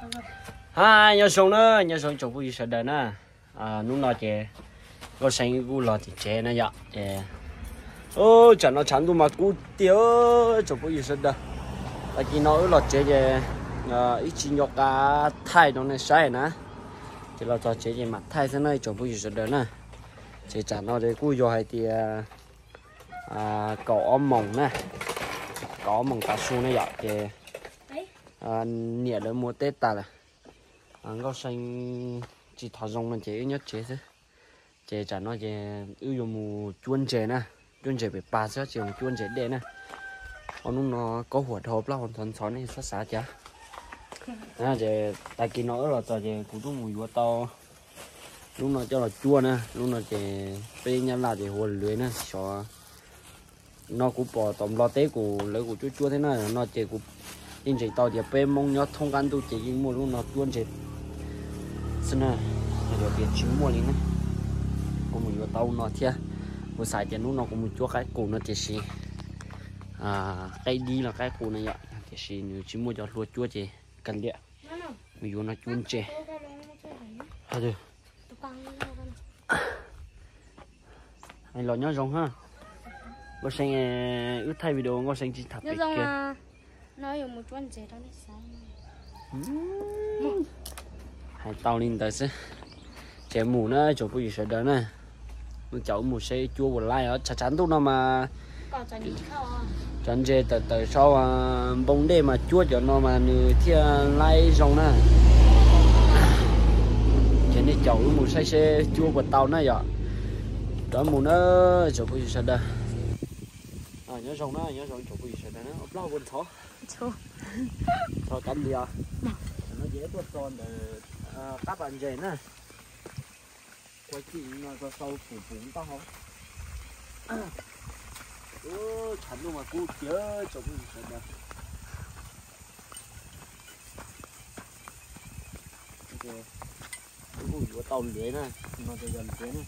Hi, nyob zoo na, nyob zoo tsoom phooj ywg sawv daws na. Hnub no ces Nkauj See kuj los tim tsev na yom. Ces tsam no tshav ntuj mas kub tiag tsoom phooj ywg sawv daws. Tag kis no wb los tsev ces wb tsis nco qab thaij rau nej saib na. Ces los txog tsev ces mam thaij xwb na tsoom phooj ywg sawv daws na. Ces tsam no ces kuj yog hais tias kaum ob moos na, kaum ob moos tav su na yom. Ces niam lawv mus teb tas lawm. Nkauj See tsis thov zoo no ces wb nyob tsev xwb. Ces tsam no ces wb yuav mus cuab ntses na, cuab ntses pem pas xwb tsis mus cuab ntses dej na. Ob hnub no kaub huam dhau plaub hau ntxhov ntxhov nej txhob xav cas. Ces tag kis no wb los txog ces kuv twb mus yuav tau lub no coj los cuab na, lub no ces peb Nyab Laj ces hu ua luev na, xyov no kuv pom tom Nplog teb kuv lawv kuj cuab cuab thiab na, no ces kuv yeej ntseeg tau tias peb Hmoob nyob thoob qab ntuj ces yeej muaj lub no cuab ntses xwb na, yog tias tsis muaj li na. Kuv mus yuav tau no thiab, kuv xav tias hnub no kuv mus cuab qaib qus no tiam sis qaib dib los qaib qus na yom, tiam sis nws tsis muaj cov hlua cuab ces kav liam, mus yuav no cuab ntses. Los nyob zoo ha. Nkauj See, wb thaij video Nkauj See tsis tham pem kiag. Hais tau li ntawd xwb. Ces mus na tsoom phooj ywg sawv daws na. Mus caum wb mus saib cuab puas laib os, tshav tshav ntuj no mas cov ntses tawm tawm sau npoo dej mas cuab cov no mas nws thiaj laib zoo na. Ces nej caum wb mus saib seb cuab puas tau na yom. Rov mus na tsoom phooj ywg sawv daws. Nyob zoo na, nyob zoo tsoom phooj ywg sawv daws na, plaub hau ntxhov, ntxhov kav liam. No ces tuaj txog ntawm qab pas ntses na. Ua ci no txog sau pum pum taub hau. Tshav ntuj mas kub tiag tsoom phooj ywg sawv daws. Wb kuj yuav tau luev na, no ces yog luev na.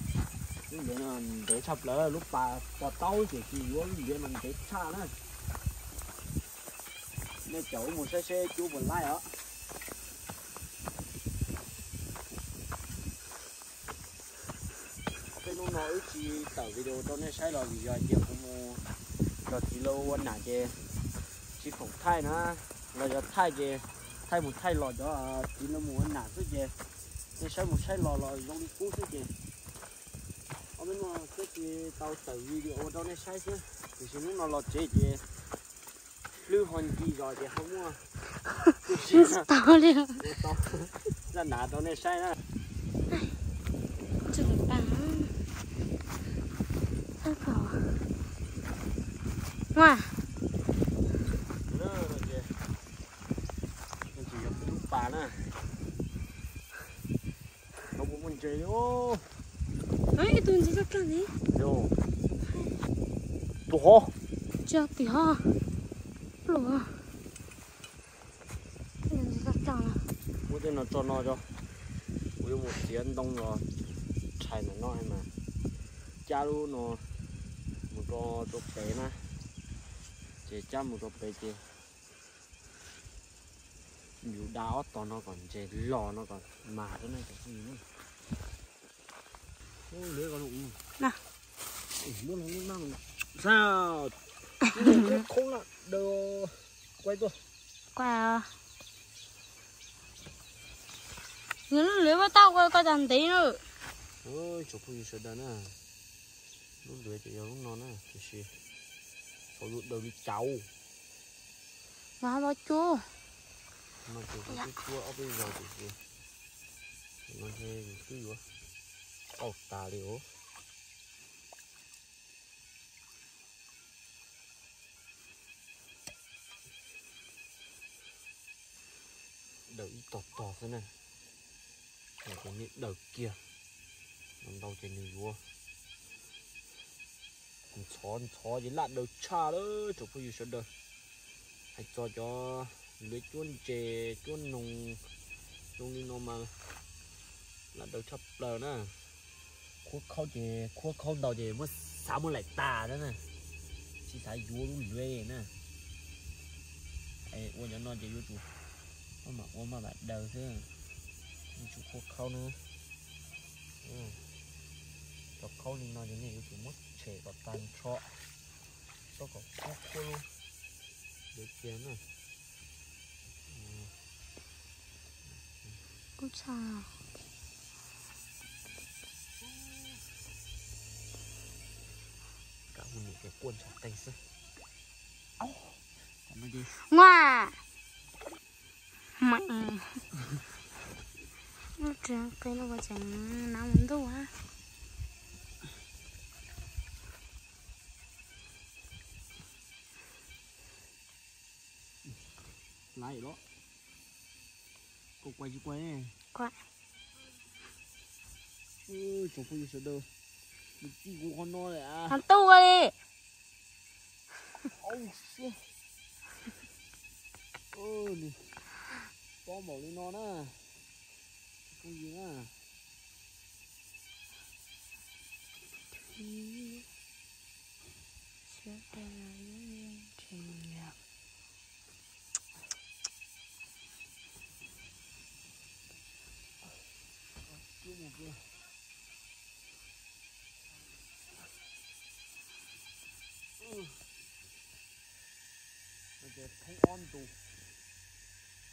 Lub luev no ntev tshaj plaws, lub pas pos taub ces tsis yuav, lub luev no ntev tshaj na. Nej caum wb mus saib seb cuab puas laib os. Ob peb hnub no wb tsis tawm video rau nej saib los vim yog hais tias kuv mus nrog txiv lawv ua nam ces tsis khoom thaij na, los yog thaij ces thaij mus thaij los cov txiv lawv mus ua nam xwb ces nej saib mus saib los los zoo li qub xwb ces ob peb hnub no thiaj tsis tau tawm video rau nej saib xwb. Tiam sis hnub no los tsev ces hlwb ho nci zos ces ho muaj tau li, tau zaj nam rau nej saib na. Tsis yog peb lub pas na. No puas muaj ntses li. Ib tug ntses txaj txaj li. Tus hov. Tsis yog tim hov. Pluj. Muab tej no tso no tso. Kuv yuav mus txiav ntoo los rhais ntawm no mas cab lub no mus rau rau pem na. Ces cab mus rau pem ces yus da ob tog no kom ntses los no kom mas rau nej cov phooj ywg. Lwv ko, muab lub nab no, xab, peb khoob na, daws quay tuaj. Nws lub lwv muab tau ko cov ntev na. Tsoom phooj ywg sawv daws na, lub lwv ces yog lub no na, tiam sis thaum yus daws li cas. Mas los cuab. No ces kuv twb cuab ob peb zaug tiam sis no ces yus twb yuav tau tas li os. Daws ib tog tog xwb na, ces nej daws kiag, ntau ces nws yuav ntxhov ntxhov ces laj daws tshaj lawm tsoom phooj ywg sawv daws. Hais txog cov lawv cuab ntses cuab noog zoo li no mas laj daws tshaj plaws na. Khuab khaub ces khuab khaub ntau ces muab xav muab laim tas na, tsis xav yuav lub luev na. Ua cov no ces yuav tsum Maj mam ua maj mam daws xwb, yuav tsum khuab khaub na. Cov khaub li no ces nej yuav tsum muab tshem kom tag nrho, txhob kom khuab khuab lub ntawd kiag na. Kuj tshaj. Kam hu niam ces quaj ntshai qeeg xwb. Nua, lub tsev qe no puas tseem hnav mus ntuj a? Laiv los, koj quaj tsis quaj? Tsoom phooj ywg sawv daws, nws txij kuv qhov no lawm. Ho tuaj li. Au xib, nws tob npaum li no na, phooj ywg na. Ces theeb ob ntu,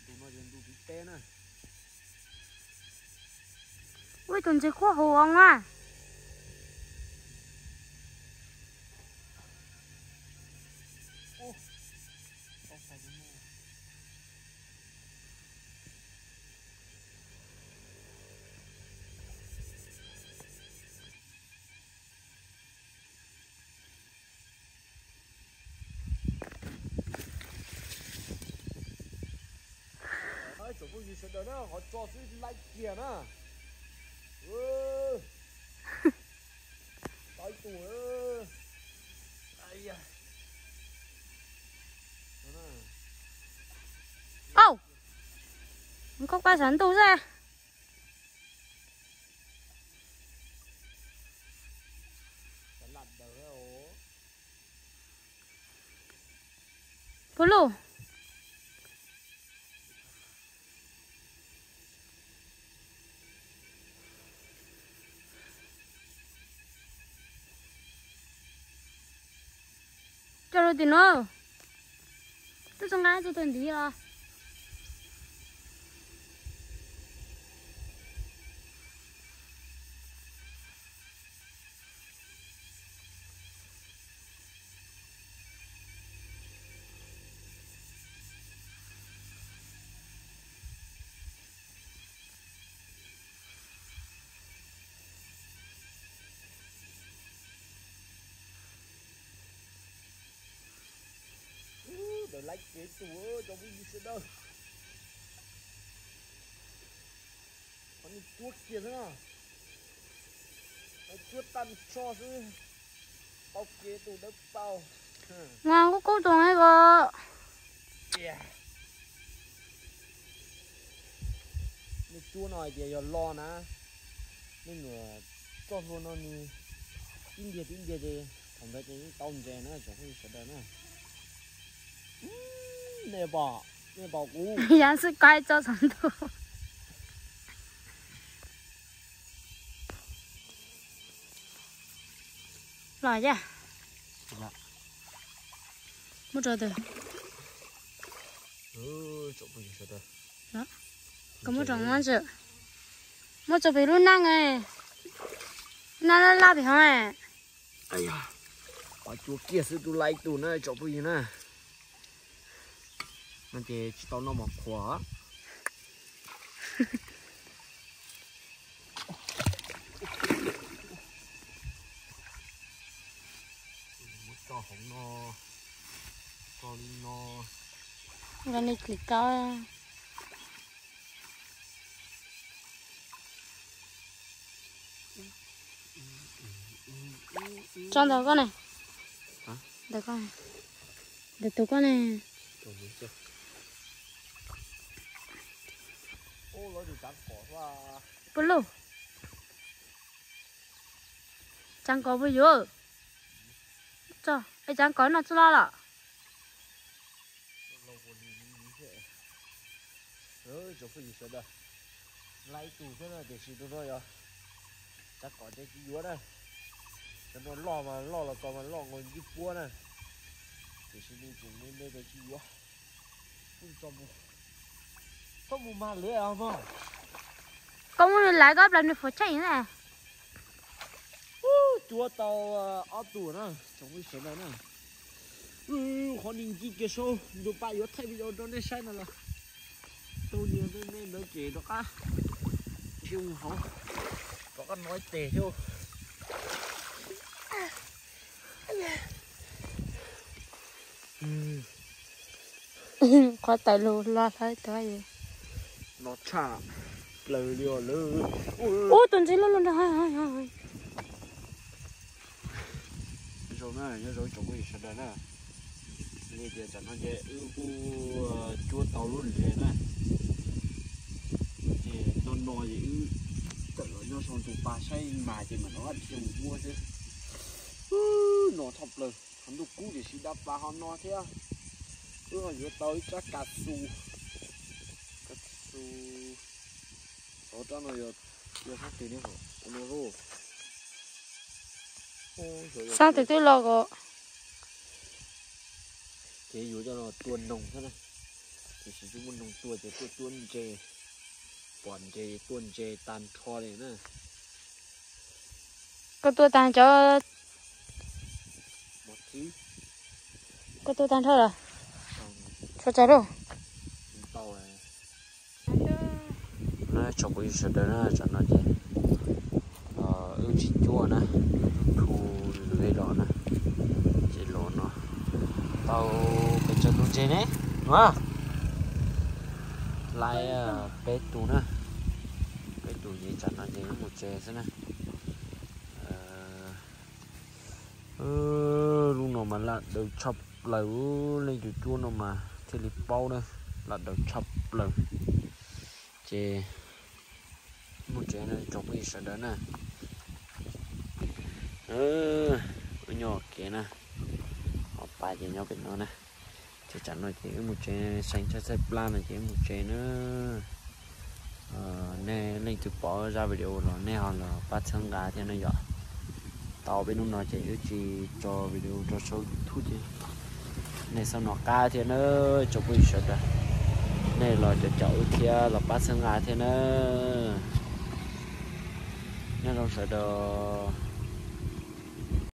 ntu no ces ntu thib peb na. Ua ib tug ntses khuab hauv os mas. Tsoom phooj ywg sawv daws na, qhov tso xwb laib kiag na. Tau ib tug. Au, koj quaj saum ntuj xwb. Puag lug. Coj rau tim no. Twb txog nqa txog tus ntiv os. Ntawd laib kiag ib tug, cov phooj ywg sawv daws. Qhov no cuab kiag xwb na. Cuab tag nrho xwb. Tau kiag tus dawb paug. Nqa kub kub tus no ko. Nej cuab no hais tias yog lo na, nej nyuam txoj hlua no nws tib ntiag tib ntiag ces thaum ntawd ces yeej tau ntses na tsoom phooj ywg sawv daws na. Nej pom, nej pom kuv. Yav xwb kaib tso saum ntuj. Los yaj. Muab tso twg? Koj muab tso no tso. Muab tso pem lub neej, lub neej laj laj pem hov. Qhov cua kiag xwb twb laib ib tug na tsoom phooj ywg na. No ces tsis tau noj mov qhuav. Muab tso hauv no, tso li no. Nqa li kis kab. Tso ntawm koj ne. Hả? Ntawm koj ne. Ntawm tus koj ne. Ub, lawv tus tsav kom xwb. Pw lug. Tsav kom pw yuav. Tso, es tsav kom no txog los los. Tsoom phooj ywg sawv daws, laj ib tug xwb na tiam sis tus no yog tsab kom ces tsis yuav na. Cov no loj mas loj los txog mas loj nkaus ntsej puab na, tiam sis nws tseem me me ces tsis yuav. Tso mus, txhob mus mag lawv os mog. Koj muab nws laiv koj plas nws fuam tsheej na. Cuab tau ob tug na, tsoom phooj ywg sawv daws na. Qhov ni nci kiag saud, ntuj paj yuav thaij video rau nej saib no los. Tau niag me me ntawd ces rov qab ntshe mus hauv, rov qab no ib teg thiab. Qhov tawm lug lo hlawv tuaj. No tshaj plaws li os lawm. Ub, tus ntxhib loj loj nrog. Zoo na, nyob zoo tsoom phooj ywg sawv daws na. Li tias tsam no ces wb kuj cuab tau lub liaj na. Ces no no ces wb tawm los nyob saum tus pas saib mas ces mam rov qab dhia mus ua xwb. No tshaj plaws, qhov ntuj kub tiam sis dab pas ho no thiab. Wb ho yuav tau ib tsab kas xus. Kas xus. Xov rab no yog, yog sab twg ne hos? Ua no lauj. Sab twg twb los ko. Ces yuav coj los tua noog xwb na. Tiam sis twb muaj noog tua ces tuaj tua ntses, pom ntses tuaj ntses tag nrho li na. Koj tua tag cov, koj tua tag nrho los? Tso tseg lauj. Tsoom phooj ywg sawv daws na, tsam no ces wb tsis cuab na, wb tub thu lwv los na, ces los no tau pes tsawg tus ntses ne, no lawm peb tus na, peb tus ces tsam no ces wb mus tsev xwb na. Lub no mas laj daws tshaj plaws, leej twg cuab no mas thiaj li paub na, laj daws tshaj plaws. Ces mus tsev no tsoom phooj ywg sawv daws na. Wb nyob kev na, hauv pas ces nyob pem no na. Ces tsam no ces wb mus tsev, seev tshaj txhaij plab no ces wb mus tsev na. Nej leej twg pom zaj video los nej ho los pab txhawb nqa thiab na yom. Tau peb hnub no ces wb tsis tso video rau saum YouTube ces nej xav nov qab thiab na, tsoom phooj ywg sawv daws. Nej los caum caum wb thiab los pab txhawb nqa thiab na. Nyob zoo sawv daws.